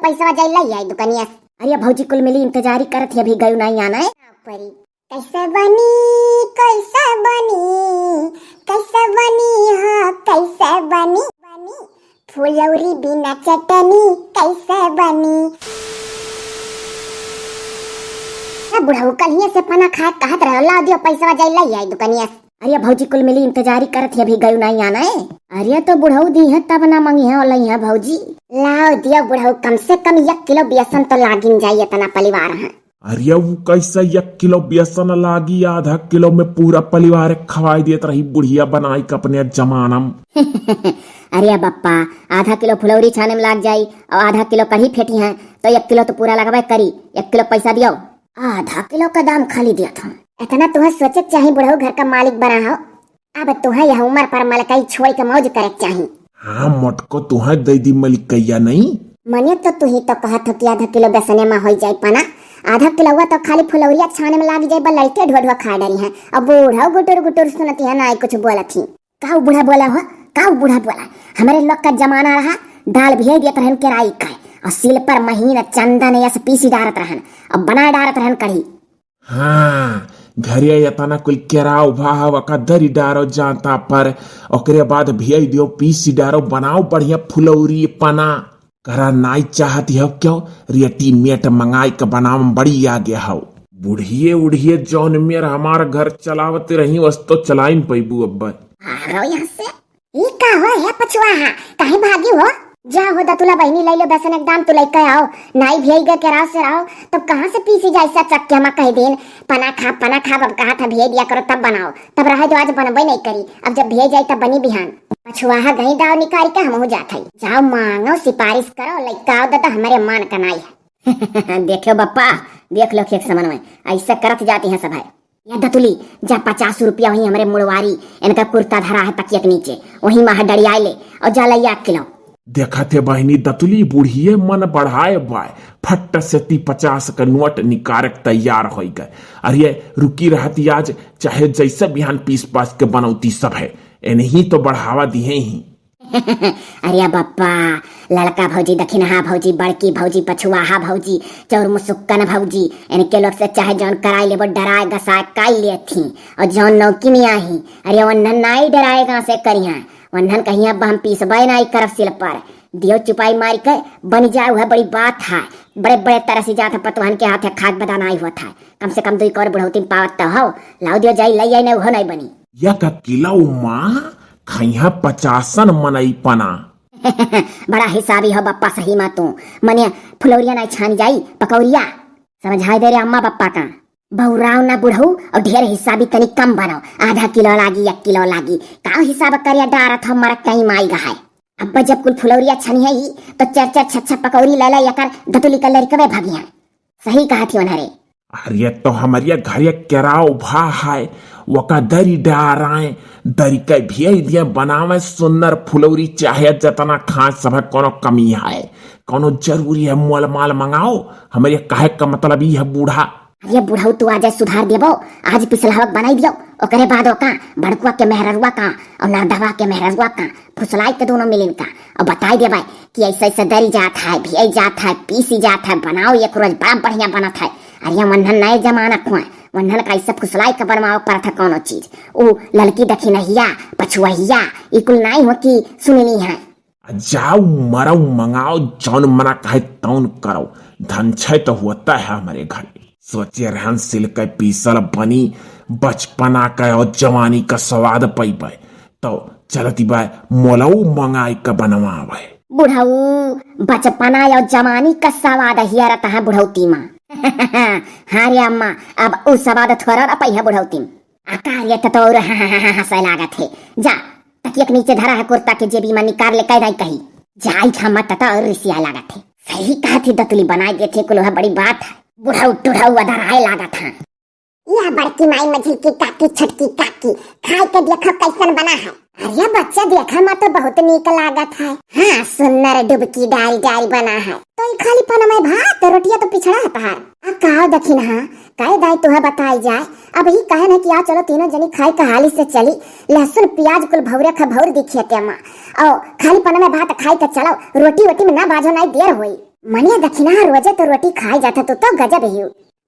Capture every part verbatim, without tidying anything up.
पैसा जाई लाई आई दुकानिया से। अरे भौजी कुल मिली इंतजारी करत है, अभी गयू नाई आना है। परी। कैसे बनी, कैसे बनी, कैसे बनी, हाँ, कैसे बनी, बनी, फुलौरी बिना चटनी कैसे बनी? ए बुढ़ऊ, कल्हिये से पना खाए कहत रहो, लाव दियो पैसा जाई लाई आई दुकानिया से। अरे भौजी कुल मिली इंतजारी करत है, अभी गयू नाई आना है। अरे तो बुढ़ऊ दीहे तब ना मंगिहे और लइहे भौजी। लाव दियो बुढ़ऊ, कम से कम एक किलो बेसन तो लागिन जाई, इतना परिवार है। अरे उ कैसे एक किलो बेसन लागी, आधा किलो में पूरा परिवार खवाई देत रही बुढ़िया बनाई के अपने जमाना में। अरे बप्पा, आधा किलो फुलौरी छाने में लाग जाई और आधा किलो कढ़ी फेटी है, तो एक किलो तो पूरा लगबे करी। एक किलो पैसा दियो। आधा किलो का दाम खाली दिया था। इतना तुहे सोचे के चाही बुढ़ऊ, घर का मालिक बना हो। अब तुहे यह उम्र पर मलकई छोड़ के मौज करे के चाही। हाँ मोटको, तुहे दे दी मलकैया नहीं। मने तो तुही तो कहत हो कि आधा किलो बेसने में हो जाए पना। आधा किलोवा तो खाली फुलौरिया छाने में लाग जाए, बा लड़के ढोढो खा डरी हैं। अब बूढ़ा गुटुर गुटुर सुनती है ना, कुछ बोलत ही। का उ बूढ़ा बोला हो? का उ बूढ़ा बोला? हमरे लोग का जमाना रहा, दाल भिजई देत रहन केराई का, और सिल पर महीन चंदन यस पीसी डारत रहन, और बना डारत रहन कढ़ी। हाँ, घरे एतना कुल केराव भा हवा का दरी डारो जांता पर, ओकरे बाद भिजई दियो, पीसी डारो, बनाओ बढ़िया फुलौरी पना। करा नाई चाहत हो क्यों? रेडीमेड मंगाई के बनाव में बड़ी आगे हो। बुढ़िए उढ़िए जौन मेर हमार घर चलावत रही, वस तो चलाई न पैबू अब्बा। भागो यहाँ से। ई का हो है पछुआ हा? काहे भागी हो? जा हो दतुला बहिनी, लई लो बेसन एकदम तू लइके आओ। नाई भिजई गए केराव सेराव, तब कहाँ से पीसी जाई सा चक्के हमा कह देन। पना खा, पना खा, अब कहा था भिजई दिया करो तब बनाओ। तब रहे दो, आज बनबे नहीं करी। अब जब भिजई जाई तब बनी बिहान। पछुआ हा गई दाव निकाल के हमहू जात हई। जाओ मांगो, सिफारिश करो, लइका आओ दादा हमरे मान का नाई है। देखो बप्पा, देख लो खेत समन में, ऐसे करत जाती हैं सब है। या दतुली, जा पचास रुपया वहीं हमरे मुड़वारी, इनका कुर्ता धरा है तकिया के नीचे, वहीं माह डड़ियाए ले और जा लइया एक किलो। देखत है बहिनी दतुली, बुढ़िए मन बढ़ाए बाय, फट्ट से ती पचास का नोट निकारक तैयार होई गए। अरे रुकी रहती आज, चाहे जैसे बिहान पीस पास के बनौती सब है, इन्हीं तो बढ़ावा दिए ही। अरे बप्पा, लड़का भौजी, दखिनहा भौजी, बड़की भौजी, पछुआहा भौजी, चौर मुसुक्कन भौजी, इनके लोग से चाहे जौन कराई लेबो, डराए गसाए काई लेत ही, और जौन नौकी में आही, अरे वन्हन नाई डराए गाँव से करिहा, वन्हन कहिया अब हम पीसबे नाई करब सिल पर, दियो चुपाई मारी के बन जाए, वह बड़ी बात है। बड़े बड़े तरह से जात है पतवाहन के हाथ है, खाक बदा नाई होत है, कम से कम दुई कौर बुढ़ौती में पावत तो हो, लाओ दियो जाई लई आई, नहीं हो नहीं बनी। या का किलो माँ, खैहा पचासन मनई पना। बड़ा हिसाबी हो बप्पा सही मा तू। मने फुलौरिया नाई छानी जाई, पकौरिया। समझाई दे रे अम्मा बप्पा का। बौराव ना बुढ़ऊ और ढेर हिसाबी तनी कम बनाओ। आधा किलो लागी, एक किलो लागी। का हिसाब करिया डारत हो मरक कहीं माई गहाय। अब जब कुल फुलौरिया छनी है ई, तो चार चार छह छह पकौरी ले ले एकर दतुली का लड़कवे भागिया। सही कहा थी उन्हरे। अरे तो हमरिया घरे केराव भा है, वका दरी डाराए, दरी के भिजई दिए बनावे सुन्नर फुलौरी, चाहे जतना खाए सब है, कोनो कमी है, कोनो जरूरी है मोल माल मंगाओ, हमरे कहे का मतलब ई है बूढ़ा। अरे बुढ़ऊ तू आज सुधार देबो, आज पिसलहवक बनाई दियो, ओकरे बाद ओका बड़कुआ के मेहररुआ का और नरदवा के मेहररुआ का फुसलाई के दोनों मिलिन का और बताई देबे कि ऐसे ऐसे दरी जात है, भिजई जात है, पीसी जात है, बनाओ एक रोज बड़ा बढ़िया बनत है। अरे वन्हन नए जमाना खुआ, वन्हन का ऐसे फुसलाई के बनवाओ परत है कोनो चीज। उ ललकी दखिनहिया, पछुआहिया, ई कुल नाई हो कि सुननी है। आ जाओ मरऊ मंगाओ, जौन मना कहे तौन करो, धन छै तो होता है हमरे घर। सोचे रहन सिल के पीसल बनी, बचपना का और जवानी का स्वाद पइबे। तो चलती बा मोलऊ मंगाई के बनवावे। बुढ़ऊ, बचपना और जवानी का स्वाद हियरत है बुढ़ौती मा। हाँ रे अम्मा, अब उ स्वाद थोड़ा ना पइहे बुढ़ौती में। आ का रे, त तो और हंसे लागत है। जा, तकिया के नीचे धरा है कुर्ता के जेबी मा निकाल ले, कह दाई कही। जाई छा मत, त और रिसिया लागत है। सही कहा थी दतुली, बनाई देथे कुल, वह बड़ी बात है। बुढ़ऊ टुढ़ऊ अधराए लागत है। या बड़की माई, मझिलकी काकी, छोटकी काकी, खाई के देखो कैसन बना है। अरे बच्चा, देखा मा तो बहुत नीक लागत है। हाँ, सुन्नर डुबकी डारी डारी बना है। तो ई खाली पनमे भात, रोटिया तो पिछड़ा है तहार। आ काव दखिनहा, कह दाई तुहे बताई जाए। अब ही कहन है कि आ चलो तीनों जनी खाई के हाली से चली। लहसुन प्याज कुल भौरे खा भौर दिखिए ते माँ। और खाली पनमे भात खाई के चलो, रोटी वोटी में ना बाजो, नाई देर होई। मनिया दखिना रोजे तो रोटी खाए जात ह, तू तो गजब ही।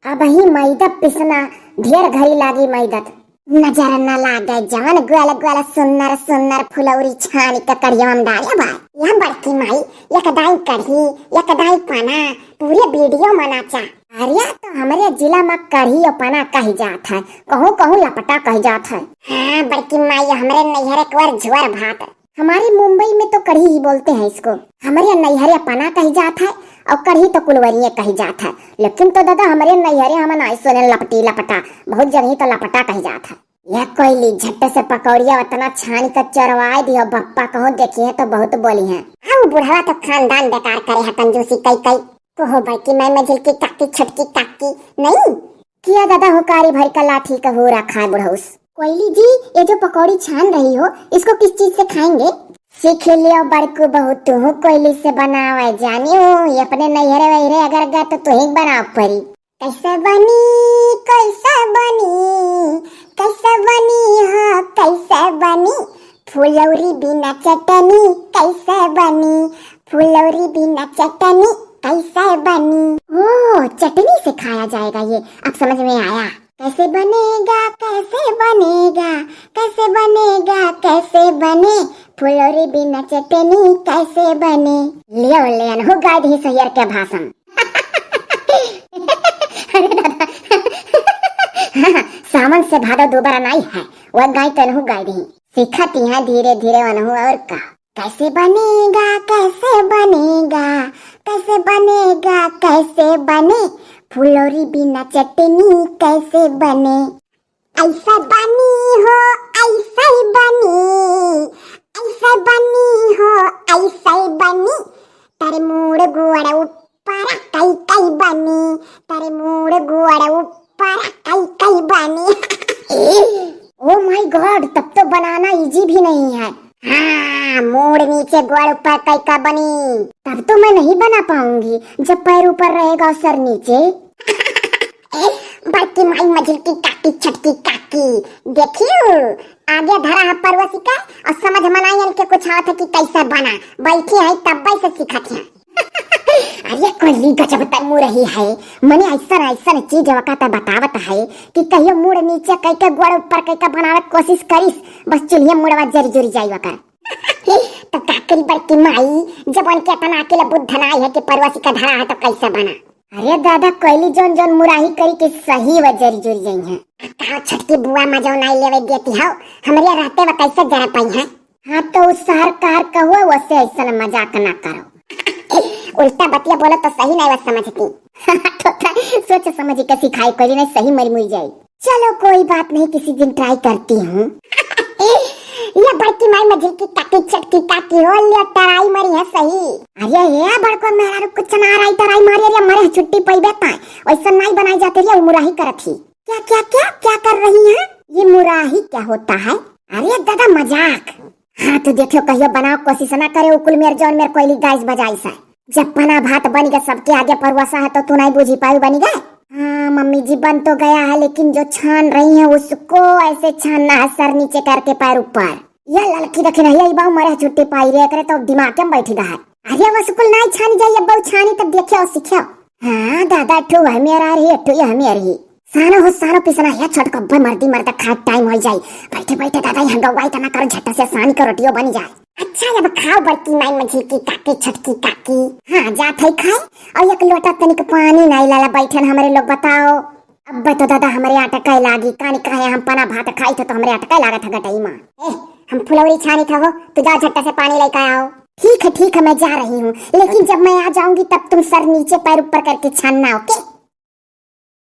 अबही मैदा पिसना ढेर घरी लागी मैदत। नजर न लागे जवन गोल गोल सुन्नर सुन्नर फुलौरी छानी के कढ़िया में डाले बा। यह बड़की माई, एक दाई कढ़ी, एक दाई पना, पूरे वीडियो मनाचा। अरे तो हमरे जिला में कढ़ी और पना कही जात है, कहूँ कहूँ लपटा कही जात है। हाँ बड़की माई, हमरे नैहरे के ओर झुअर भात। हमारे मुंबई में तो कढ़ी ही बोलते हैं इसको। हमरे नैहरे पना कही जात है और कढ़ी तो कुलवरिये कही जात है। लेकिन तो दादा हमरे नैहरे हम नाई सुने लपटी लपटा, बहुत जगह तो लपटा कही जात है। यह कोयली झट्टे से पकौड़िया उतना छानी का चरवाए दियो बप्पा, कहूँ देखी है तो बहुत बोली है। हाँ, वो बुढ़वा तो खानदान बेकार करे है, कंजूसी कई कई। कहो बड़की माई, मझिलकी काकी, छोटकी काकी, नहीं? किया दादा हुकारी भर का लाठी का हो रखा है बुढ़ौस। कोयली जी, ये जो पकौड़ी छान रही हो, इसको किस चीज से खाएंगे? सीख लियो बड़कू बहू, तू कोयली से बनावे जानी हो, ये अपने नैहरे वैहरे अगर गए तो तू ही बनाव परी। कैसे बनी, कैसे बनी, कैसे बनी, हाँ, कैसे बनी फुलौरी बिना चटनी, कैसे बनी फुलौरी बिना चटनी, कैसे बनी? ओ, चटनी से खाया जाएगा ये, अब समझ में आया। कैसे बनेगा, कैसे बनेगा, कैसे बनेगा, कैसे बने फुलौरी बिना चटनी, कैसे बने? ले ले, अनहु गाय दी सहियर के भाषण। अरे दादा, हाँ, हाँ, सावन से भादो दोबारा नाई है, वह गाय तनहु गाय दी। सीखत यहाँ धीरे धीरे वनहु और का। कैसे बनेगा, कैसे बनेगा, कैसे बनेगा, कैसे बने फुलौरी बिना चटनी, कैसे बने? ऐसे बनी हो, ऐसे बनी, ऐसे बनी हो, ऐसे बनी। तारे मूड़ गोड़ ऊपर कई कई बनी, तारे मूड़ गोड़ ऊपर कई कई बनी। Oh my God, तब तो बनाना easy भी नहीं है। हाँ, मूड़ नीचे गोड़ ऊपर कई का बनी। तब तो मैं नहीं बना पाऊंगी जब पैर ऊपर रहेगा और सर नीचे। ए, बड़की माई, मझिलकी काकी, छोटकी काकी, देखियो, आगे धरा है परवसी का और समझ मनाइन के कुछ आवत है कि कैसे बना। बैठी है तब से सीखत है। अरे कोयली गजब तै मुरही है, मने ऐसन ऐसन चीज वका तै बतावत है कि कहियो मूड़ नीचे कई के गोड़ ऊपर कई के बनावे के कोशिश करिस, बस चुल्हिया मुड़वा जरी जुरी जाई वकर। तो का करी बड़की माई, जब उनके इतना अकिल बुद्ध नाई है कि परवसी का धरा है तो कैसे बना? अरे दादा, कोयली जौन जौन मुराही करी के सही व जरी जुरी जाई है। आ का छोटकी बुआ मजो नाई लेवे देती हो, हमरे रहते व कैसे जरा पाई है? हाँ तो उस शहर कार कहो, वैसे ऐसा मजाक ना करो। उल्टा बतिया बोलो तो सही नहीं बस समझती। थोड़ा सोच समझ के सिखाई कोयली, नहीं सही मरी मुरी जाई। चलो कोई बात नहीं, किसी दिन try करती हूँ। या बड़की माई मझिलकी काकी छोटकी काकी हो, ले टराई मारी है सही। अरे ये बड़को मेहरारू कुछ ना राई टराई मारी, अरे मरे छुट्टी पइबे ताई। वैसा नाई बनाई जाते रे, मुराही करत ही। क्या, क्या, क्या, क्या कर रही है? ये मुराही क्या होता है? अरे दादा मजाक। हाँ तो देखियो कहियो बनाओ कोशिश ना करे, उकुल मेर जौन मेर कोयली गाइस बजाइस है। जब पना भात बन गया सबके आगे परोसा है तो तू नहीं बूझी पाई बन गए। हाँ मम्मी जी बन तो गया है लेकिन जो छान रही है उसको ऐसे छानना है सर नीचे करके पैर ऊपर। यह लड़की देखी नहीं आई बाऊ मरे छुट्टी पाई रे करे तो दिमाग में बैठी गा है। अरे वो सुकुल नहीं छानी जाइए बाऊ छानी तब देखियो सीखियो। हाँ दादा ठू है मेरा रही ठू यह मेरी। सानो हो सानो पिसना है छोट कब्बे मर्दी मर्द खा टाइम हो जाई। बैठे बैठे दादा यहाँ गवाई तना करो झट से सानी का रोटियो बन जाए। अच्छा अब खाओ बड़की माई मझिलकी काकी छोटकी काकी। हाँ जात है खाए और एक लोटा तनिक पानी नहीं लाला बैठन हमरे लोग बताओ। अब तो दादा हमरे अटकाए लागी कानी कहे हम पना भात खाई थे तो हमरे अटकाए लागत है गटई माँ। ए हम फुलौरी छानी था हो तू जाओ झट से पानी लेकर आओ। ठीक है ठीक है मैं जा रही हूँ लेकिन जब मैं आ जाऊंगी तब तुम सर नीचे पैर ऊपर करके छानना ओके।